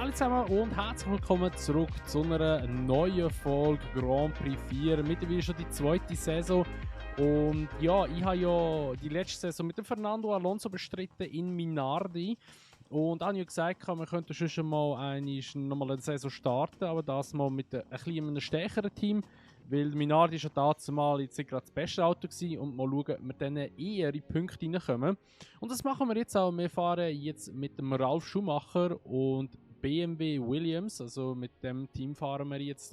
alle zusammen und herzlich willkommen zurück zu einer neuen Folge Grand Prix 4. Mittlerweile schon die zweite Saison. Und ja, ich habe ja die letzte Saison mit dem Fernando Alonso bestritten in Minardi. Und auch gesagt, wir könnten schon mal nochmal eine Saison starten, aber das mal mit ein bisschen einem stärkeren Team. Weil Minardi schon dazu mal jetzt gerade das beste Auto war und mal schauen, ob wir dann eher in Punkte reinkommen. Und das machen wir jetzt auch. Wir fahren jetzt mit dem Ralf Schumacher und BMW Williams, also mit dem Team fahren wir jetzt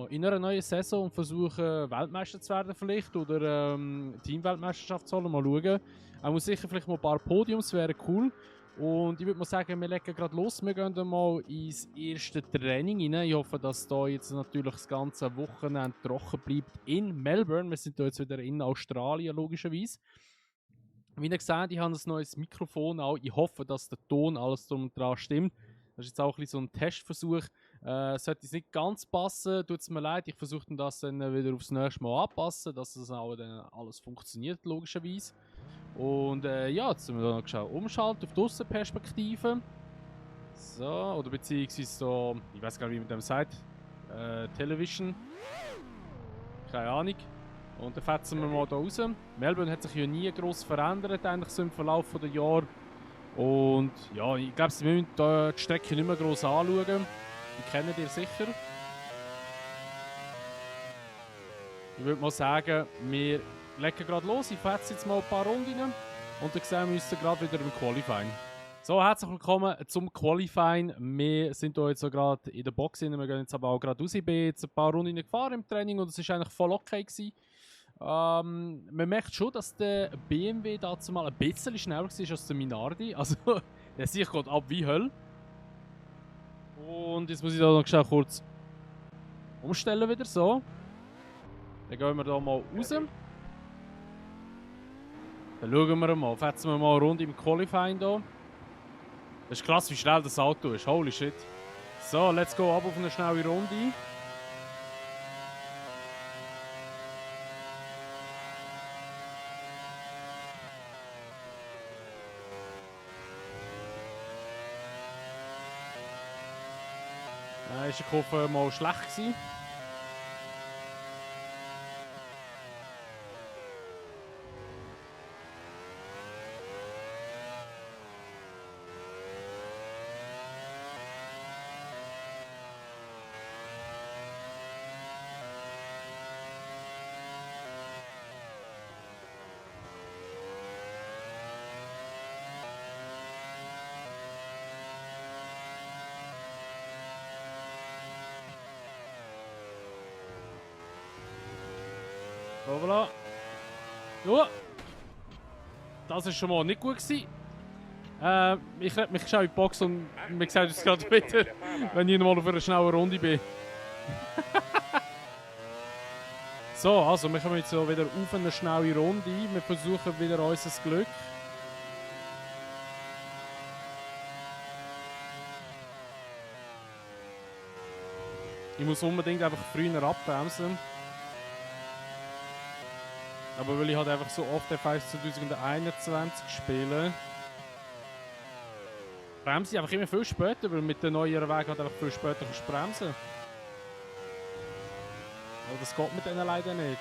in einer neuen Saison und versuchen Weltmeister zu werden vielleicht oder Teamweltmeisterschaft zu holen. Mal schauen. Auch muss sicher vielleicht mal ein paar Podiums, wäre cool. Und ich würde mal sagen, wir legen gerade los. Wir gehen mal ins erste Training rein. Ich hoffe, dass da jetzt natürlich das ganze Wochenende trocken bleibt in Melbourne. Wir sind da jetzt wieder in Australien, logischerweise. Wie ihr seht, ich habe ein neues Mikrofon auch. Ich hoffe, dass der Ton alles drum und dran stimmt. Das ist jetzt auch ein bisschen so ein Testversuch. Sollte es nicht ganz passen, tut es mir leid. Ich versuche das dann wieder aufs nächste Mal anpassen, dass das auch dann alles funktioniert, logischerweise. Und ja, jetzt müssen wir noch umschalten auf die Aussenperspektive. So, oder beziehungsweise so, ich weiß gar nicht, wie man dem sagt. Television. Keine Ahnung. Und dann fetzen wir mal hier raus. Melbourne hat sich ja nie gross verändert, eigentlich so im Verlauf der Jahre. Und ja, ich glaube, Sie müssen die Strecke nicht mehr gross anschauen. Die kennen ihr sicher. Ich würde mal sagen, wir legen gerade los. Ich fetze jetzt mal ein paar Runden und dann sehen wir uns gerade wieder im Qualifying. So, herzlich willkommen zum Qualifying. Wir sind hier jetzt so gerade in der Box. Wir gehen jetzt aber auch gerade raus. Ich bin jetzt ein paar Runden gefahren im Training und es war eigentlich voll okay gewesen. Man merkt schon, dass der BMW dazu mal ein bisschen schneller war als der Minardi. Also, der sich geht ab wie Hölle. Und jetzt muss ich da noch kurz umstellen wieder so. Dann gehen wir da mal raus. Dann schauen wir mal, fetzen wir mal eine Runde im Qualifying hier. Das ist krass, wie schnell das Auto ist. Holy shit. So, let's go ab auf eine schnelle Runde. Ist der Koffer mal schlecht gewesen. Voilà. Ja. Das war schon mal nicht gut gewesen. Ich rette mich schon in die Box und wir sehen uns gerade wieder, wenn ich nochmal auf einer schnellen Runde bin. So, also wir kommen jetzt wieder auf eine schnelle Runde. Wir versuchen wieder unser Glück. Ich muss unbedingt einfach früher abbremsen. Aber weil ich halt einfach so oft F1 2021 spiele, bremse ich einfach immer viel später, weil mit den neueren Wegen halt einfach viel später kannst du bremsen. Aber das geht mit denen leider nicht.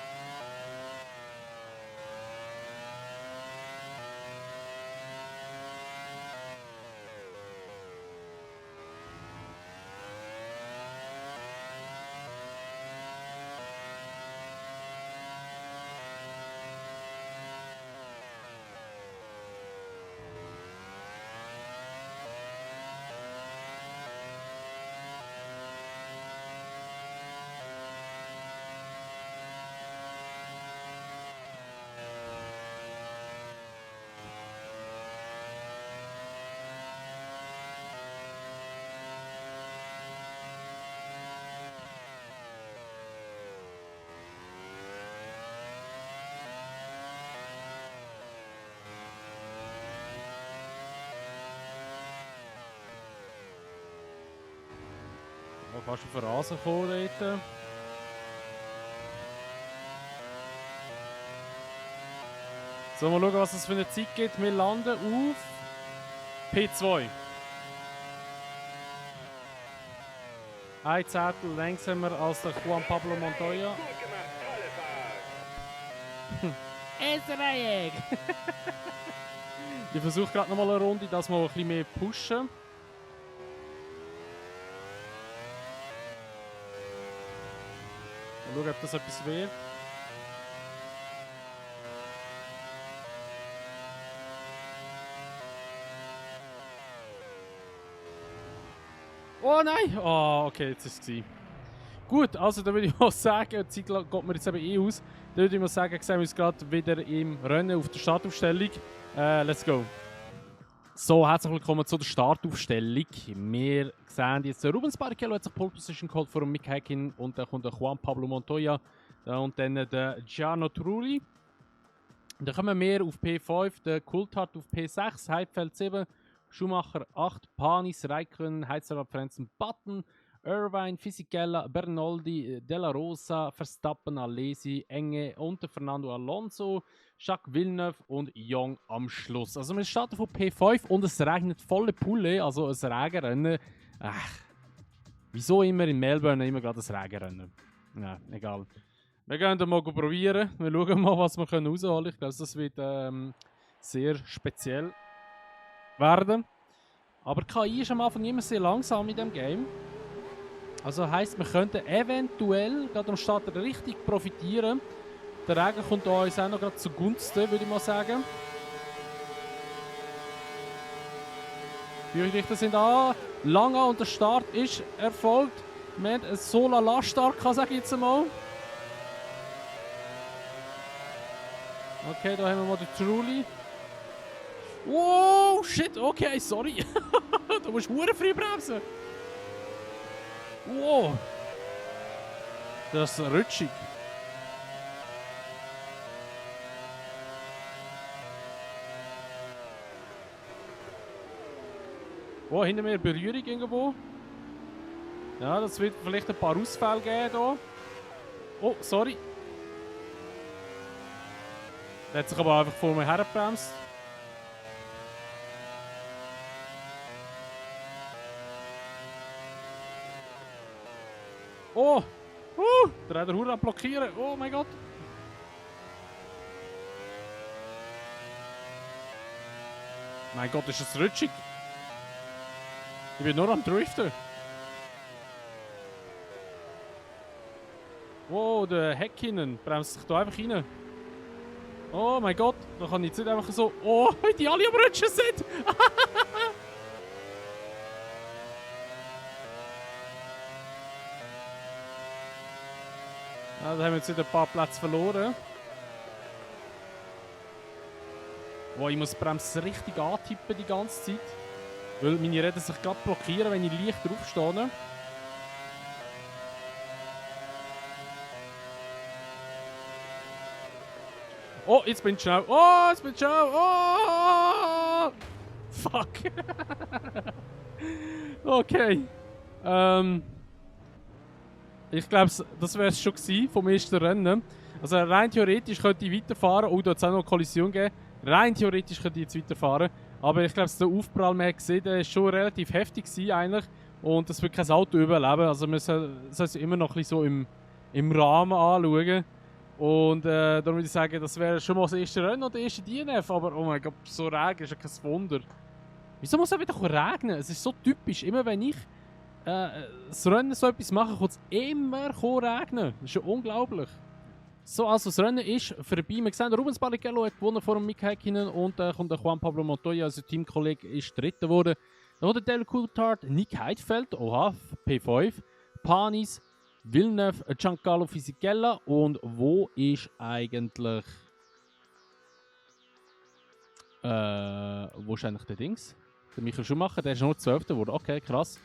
Fast auf den Rasen gekommen dort. So, mal schauen, was es für eine Zeit gibt. Wir landen auf P2. Ein Zettel langsamer als der Juan Pablo Montoya. Österreich! Ich versuche gerade nochmal eine Runde, dass wir ein bisschen mehr pushen. Mal schauen, ob das etwas wird. Oh nein! Oh, okay, jetzt ist es. Gut, also dann würde ich mal sagen, die Zeit geht mir jetzt eben eh aus. Dann würde ich mal sagen, sehen wir uns gerade wieder im Rennen auf der Startaufstellung. Let's go! So, herzlich willkommen zu der Startaufstellung. Wir sehen jetzt, Rubens Barrichello hat sich Pole Position geholt vor Mick Häkkinen und dann kommt der Juan Pablo Montoya und dann der Gianno Trulli. Dann kommen wir auf P5, der Coulthard auf P6, Heidfeld 7, Schumacher 8, Panis, Räikkönen, Heizler, Frenzen, Button, Irvine, Fisichella, Bernoldi, Della Rosa, Verstappen, Alesi, Enge und Fernando Alonso, Jacques Villeneuve und Young am Schluss. Also wir starten von P5 und es regnet volle Pulle, also ein Regenrennen. Wieso immer in Melbourne immer gerade ein Regenrennen? Ja, egal. Wir gehen dann mal probieren. Wir schauen mal, was wir rausholen können. Ich glaube, das wird sehr speziell werden. Aber KI ist am Anfang immer sehr langsam in diesem Game. Also heisst, wir könnten eventuell gerade am Start richtig profitieren. Der Regen kommt uns auch noch gerade zugunsten, würde ich mal sagen. Die Richter sind an. Lange und der Start ist erfolgt. Wir haben einen Solala-Start, sage ich jetzt mal. Okay, da haben wir mal den Trulli. Wow, shit, okay, sorry. Da musst du verdammt früh bremsen. Wow. Das ist rutschig. Oh, hinter mir Berührung irgendwo. Ja, das wird vielleicht ein paar Ausfälle geben hier. Oh, sorry. Der hat sich aber einfach vor mir hergebremst. Oh! Der hat den Hurra blockieren. Oh mein Gott! Mein Gott, ist das rutschig? Ich bin nur am Driften. Wow, der Häkkinen bremst sich da einfach rein. Oh mein Gott, da kann ich jetzt nicht einfach so... Oh, wie die alle am Rutschen sind! Ja, da haben wir jetzt wieder ein paar Plätze verloren. Oh, ich muss die Bremse richtig antippen die ganze Zeit. Weil meine Räder sich gerade blockieren, wenn ich leicht draufstehe. Oh, jetzt bin ich schnell. Oh, jetzt bin ich schnell. Oh! Fuck. Okay. Ich glaube, das wäre es schon gewesen vom ersten Rennen. Also rein theoretisch könnte ich weiterfahren. Oh, da hat es auch noch eine Kollision gegeben. Rein theoretisch könnte ich jetzt weiterfahren. Aber ich glaube, der Aufprall, man hat gesehen, der war schon relativ heftig gewesen, eigentlich. Und das wird kein Auto überleben. Also man soll es immer noch ein bisschen so im Rahmen anschauen. Und darum würde ich sagen, das wäre schon mal das erste Rennen und der erste DNF. Aber oh mein Gott, so Regen ist ja kein Wunder. Wieso muss es wieder regnen? Es ist so typisch. Immer wenn ich das Rennen so etwas mache, kommt es immer regnen. Das ist ja unglaublich. So, also das Rennen ist vorbei. Wir sehen, Rubens Barrichello hat gewonnen vor dem Mick Häkkinen und kommt der Juan Pablo Montoya, also Teamkollege, ist Dritter geworden. Dann hat der Dale Coulthard, Nick Heidfeld, oha, P5, Panis, Villeneuve, Giancarlo Fisichella und wo ist eigentlich... wo ist eigentlich der Dings? Der Michael Schumacher, der ist nur 12. geworden. Okay, krass.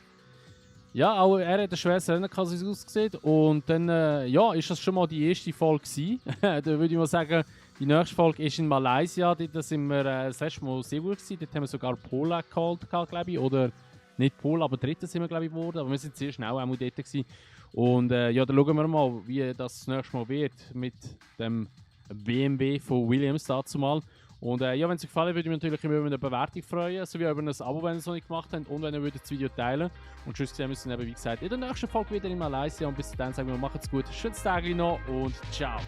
Ja, auch er hat ein schweres Rennen ausgesehen. Und dann ja, ist das schon mal die erste Folge gewesen. Da würde ich mal sagen, die nächste Folge ist in Malaysia. Dort sind wir das erste Mal sehr gut gewesen. Dort haben wir sogar Pola geholt, glaube ich. Oder nicht Pol, aber Dritter sind wir, glaube ich, geworden. Aber wir sind sehr schnell auch dort gewesen. Und ja, dann schauen wir mal, wie das nächste Mal wird mit dem BMW von Williams dazu mal. Und ja, wenn es euch gefallen würde ich mich natürlich immer über eine Bewertung freuen, sowie über ein Abo, wenn ihr es noch nicht gemacht habt und wenn ihr würdet das Video teilen. Und tschüss, sehen wir uns dann eben, wie gesagt, in der nächsten Folge wieder in Malaysia. Und bis dann sagen wir, macht's gut, schönes Tag noch und ciao.